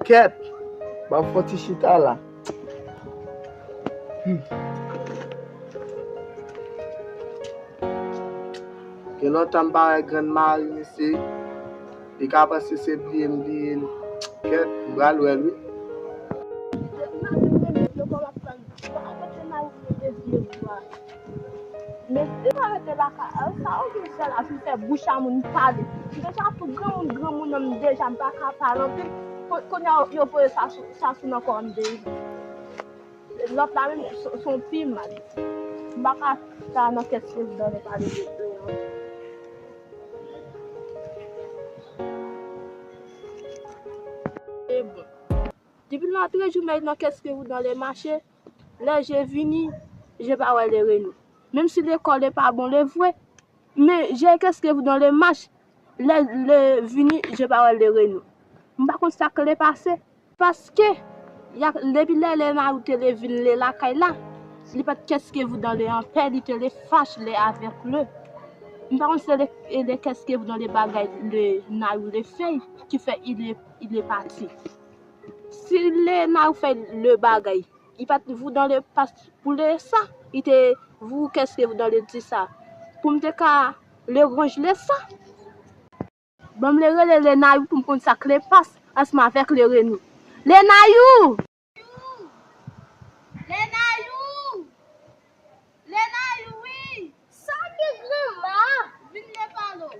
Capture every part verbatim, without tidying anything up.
Kèt, ban m fè yon ti chita la. Hmm. Gen lontan m pa wè grann mari m isi. Li ka panse se bliye m bliye l. Kèt, m pral wè l wi. Men, e pa rete lakay, e, sa ou gen sèl ap fè bouch a moun pale. M deja tou granmoun, granmoun an m deja, m pa ka pale anpil. Ko-, kounye a, yo voye sa sou, sa sou nan kò m deja. Lòt la menm, s-, s on pi mal. M pa ka ta nan kèk segonn pale de, de, e bon. Depi l antre, jou mèt nan kèske ou dan le mache, lè je vini, je pa wè le renou. Menm si lekòl e pa bon, le vre, men je kèske ou dan le mache, lè, le vini, je pa wè le renou. M pa konn sa k le pase, paske, y a, depi lè, lè Nayou te le vin le lakay la, li pa t kèske ou dan le anpè, li te le fach le avèk le. M pa konn se le, le kèske ou dan le bagay le Nayou le fè, ki fè il est, il est parti. Si Lena ou fè le bagay, li pa t vou dan le pas pou le sa, li te vou kèske vou dan le di sa. Pou m te ka le ranj le sa. Ban m le rele Lena pou m konn sa k le pas ansanm avèk le renou. Lena you! Lena you! Lena you, wi! Sa ki granma? Vin le pale w.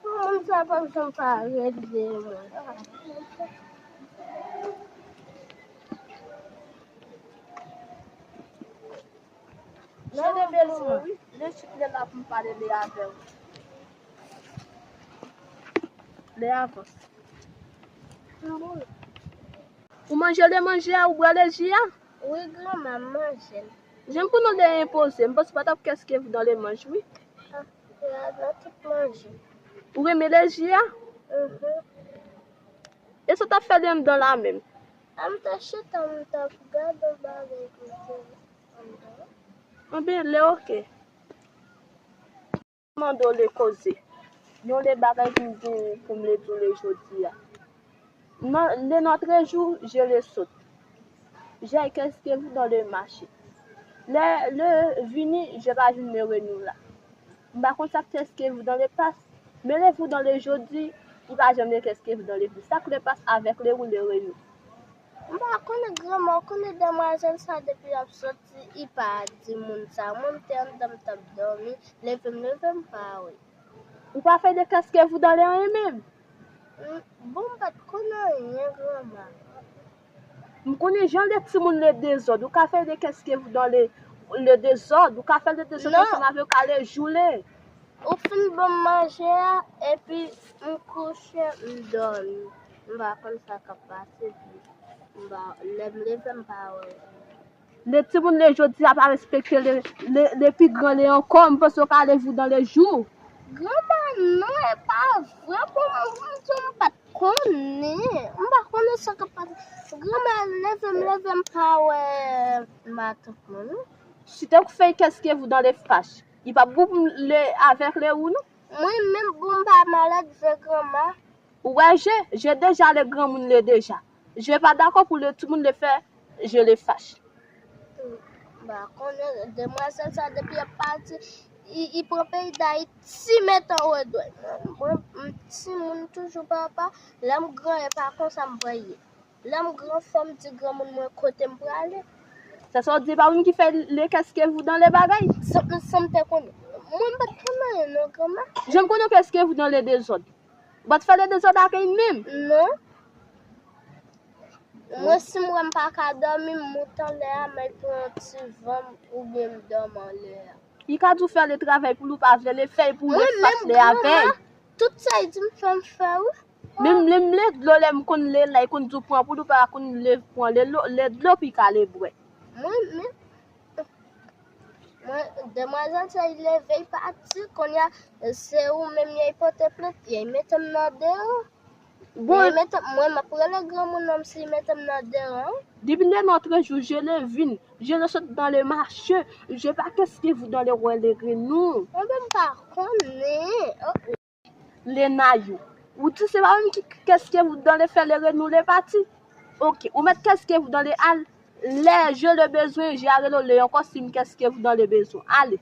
Moun sa pa janm pa rele mwen. Mwen rele l wi. Le chit le la pou m pale le avè w. Le avans. Ou manje le manje a, ou bwè le ji a? Wi, granma, m manje l. Jan pou nou le enpoze, m panse pa t ap kèske vou dan le manje, wi. Ah, le avè tout manje. Ou renmen le ji a? Mhm. E sa w t ap fè le anndan la menm? A, m t ap chita, m t ap gade yon bagay kote anndan. Anben, le oke. Mande w le koze. Yon le bagay ki m gen pou m le di w le jodi a. Nan, le notre jour, je le saute. J'ai kèske vou dan le mache. Le, le vini, je pa jwenn le renou la. M pa konn sa k kèske vou dan le pas, men le vou dan le jodi, li pa janm le kèske vou dan le vini. Sa k le pas avèk le ou le renou. M pa konnen granma, ou konnen demwazèl sa depi l ap soti, li pa di moun sa. Mwen m te anndan m t ap dòmi, leve m leve m pa wè. Ou pa fè de kèske vou dan le anyen menm? M, bon, m pa t konn anyen granma. M konnen jan le timoun le dezòd, ou ka fè de kèske vou dan le, le dezòd, ou ka fè le dezòd ansanm avè yo ka le joule. Ou fin ban m manje a, epi m kouche, m dòmi. M pa konn sa k ap pase, epi m pa, lè m leve, m pa wè. Le timoun le jodi a pa respekte le, le, le pi gran le ankò, m panse w ka leve w dan le jou. Granma, non, e pa vre, pou m, pou m di w m pa t konnen. M pa konnen sa k ap pase. Granma, leve m, leve m pa wè matant mwen, non. Si te ou fè kèske vou dan le fache. Li p ap bon pou m le avèk le ou non. Mwen menm pou m pa malad vre granma. Ou wè je, je deja le granmoun le deja. Je pa dakò pou le timoun le fè, je le fache. M pa konnen demwazèl sa depi l ap pati, li, li pran peyi Dayiti met anwo dwèt. Mwen, m timoun toujou papa, lè m gran e pa konsa m pral ye. Lè m gran fò m di granmoun mwen kote m prale. Sa sa w di pa moun ki fè le kèske vou dan le bagay? Sa, sa m te konnen. Mwen m pa t konn anyen non granma. Jan m konnen w kèske vou dan le dezòd. Ou pa t fè le dezòd ak li menm? Non. Mwen si m wè m pa ka dòmi, m moute anlè a, m al pran yon ti van oubyen m dòmi anlè a. Li ka di w fè le travay pou li, ou pa vle le fè pou le fache le avè l. Tout sa li di m fè m fè wi. Menm le m le dlo lè m konn le la, li konn di w pran pou li, ou pa konn le pran le dlo, le dlo pou li ka le bwè. Mwen menm, mwen, demwazèl sa li leve, li pati, kounye a, se ou menm y al pote plent, y al mete m nan deyò. Bon, mwen, m ap rele granmoun nan si li mete m nan deran. Depuis le nôtre jour, je le vin, je le sot dans le marché, je pa qu'est-ce que vous dans le roi le renou. Mwen menm pa konnen. Oh. Lenayou. Ou di se pa menm ki qu'est-ce que vous dans le fè le renou le pati. Ok, ou met qu'est-ce que vous dans le al. Lè je le bezwen, je a rele le ankò si m qu'est-ce que vous dans le bezwen. Ale.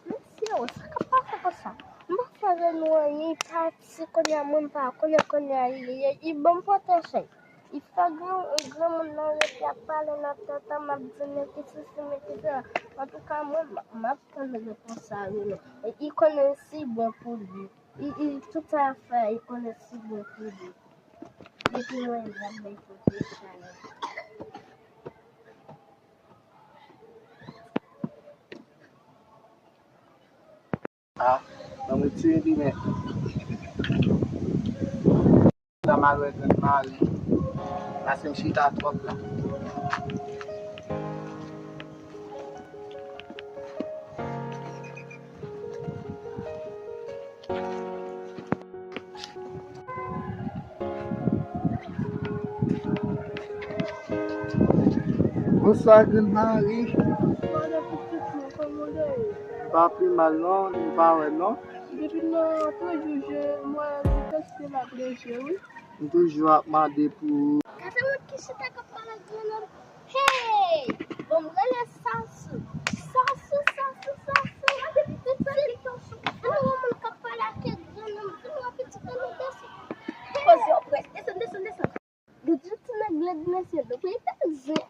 Mesye, sa k ap pase konsa? M pa fè renou anyen, li pati kounye a, mwen m pa konnen kounye a li ye. Li ban m pòtèchèy. Li fè gran, granmoun nan rete ap pale nan tèt an, m ap di men ki sisi, men ki sela. Antouka, mwen, m, m ap tann repons sa, renou. E li konnen si bon pou li. Li, li, tout sa y ap fè, li konnen si bon pou li. Depi mwen, l ap bay kote chalè. Ah, ban mwen tire li men. Sa m al wè grann mari. Pase m chita twòp la. Bonswa, grann mari. Bonswa, pitit mwen, kòman w ye? M pa pi mal non, m pa wè non. Depi nan trant jou je, mwen, m prèske la plonje, wi. M toujou ap mande pou ou. Gade moun ki chita k ap pale ak grann nonm. Hey! Bon, m rele Sasou. Sasou, Sasou, Sasou. Gade yon moun k ap pale ak grann nonm. Di mwen, pitit, ann desann. Poze w près. Desann, desann, desann. Gade yon ti nèg lèd, mesye. Donk, li te zen.